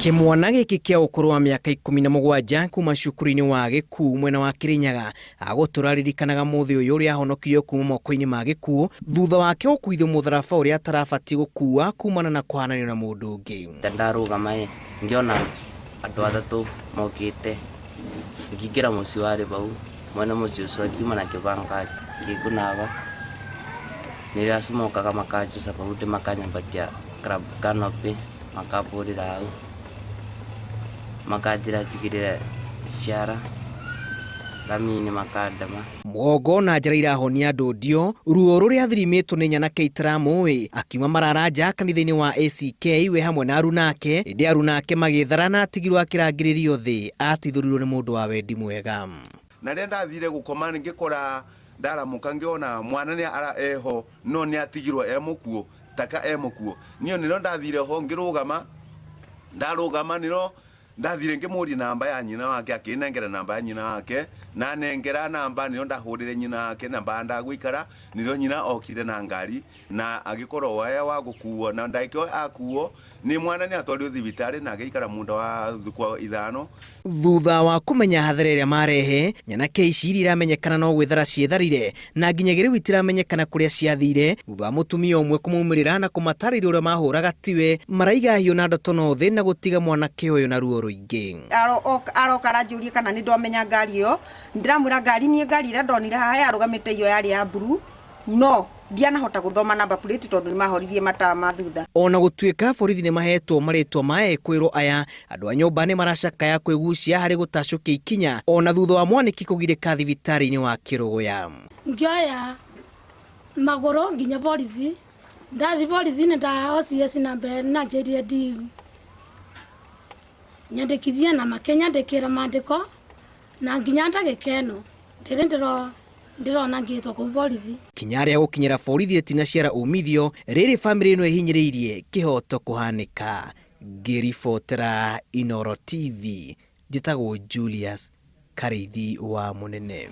Kĩmwana gĩkĩ kĩa ũkũrũ wa mĩaka 17 kuma cukuru-inĩ wa Gĩkuu mwena wa Kĩrĩnyaga agũtũra aririkanaga mũthĩ ũyũ ũrĩa ahonokirio kuma moko-inĩ ma gĩkuũ thutha wake gũkuithio mũtharaba ũrĩa atarabatiĩ gũkua kumana na kũhananio na mũndũ ũngĩ. Ta ndarũgama ĩ, ngĩona andũ atatũ mokĩte, ngĩingĩra mũciĩ warĩ vau, mwene mũciĩ ũcio akiuma na kĩbanga akĩngũna ava, nĩrĩo acio mokaga makanjuca vau ndĩ makanyambatia canopy makambũrĩra hau, makanjĩra njigĩrĩre ciara rami-inĩ makandema. Mũgongo na njara irahonia ndũndio, ruo rũrĩa athirimĩtwo nĩ nyanake itaramũĩ, akiuma marara nja kanitha-inĩ wa ACK we hamwe na aruna ake, ĩndĩ aruna ake magĩthara na atigirwo akĩrangĩrĩrio thĩ, atithũrirwo nĩ mũndũ wa wendi mwega. Na rĩrĩa ndathire gũkoma ngĩkora ndaramũka ngĩona mwana nĩ ara eho no nĩ atigirwo e mũkuũ taka e mũkuũ. Niĩ nĩrĩo ndathire ho ngĩrũgama, ndarũgama nĩrĩo ndathire ngĩmũria namba ya nyina wake akĩnengera namba ya nyina wake na anengera namba nĩrĩo ndahũrĩre nyina wake namba ndagũikara nĩrĩo nyina okire na ngari na agĩkorwo e wa gũkuo na ndagĩka ĩyo akuo nĩ mwana nĩ atwarirwo thibitarĩ na agĩikara muda wa thikũ ithano. Thutha wa kũmenya hathara ĩrĩa marehe, nyanake ici iria iramenyekana no gwĩthara cietharire na nginyagia rĩu itiramenyekana kũrĩa ciathire thutha wa mũtumia ũmwe kũmaumĩrĩra na kũmatarĩria ũrĩa mahũraga tiwe, maraiga hiũ na ndotono thĩ na gũtiga mwanake ũyũ na ruo rũingĩ. Aroka aranjũria kana nĩ ndwamenya ngari ĩyo, ndĩramwĩra ngari niĩ ngari ĩrĩa ndonire haha yarũgamĩte iyo yarĩ ya blue no ndianahota gũthoma number plate tondũ nĩ mahoririe matawa ma thutha. Ona gũtuĩka borithi nĩ mahetwo marĩtwa ma ekũĩrwo aya, andũ a nyũmba nĩ maracakaya kwĩgucia harĩ gũtacũkia ikinya ona thutha wa mwanĩki kũgirĩka thibitarĩ-inĩ wa Kĩrũgũya. Ngĩoya magũrũ nginya borithi, ndathi borithi-inĩ nda OCS namba nanjĩrire ndi nyandĩkithie na makĩnyandĩkĩra mandĩko na nginya ndagĩka ĩno ndĩrĩ ndĩro ndĩrona ngĩtwo kũu borithi. Kinya rĩa gũkinyĩra borithi rĩtinaciara umithio, rĩrĩ bamĩrĩ ĩno ĩhinyĩrĩirie kĩhoto kũhanĩka. Ngĩribotera Inooro TV, njĩtagwo Julius Karĩithi wa Mũnene.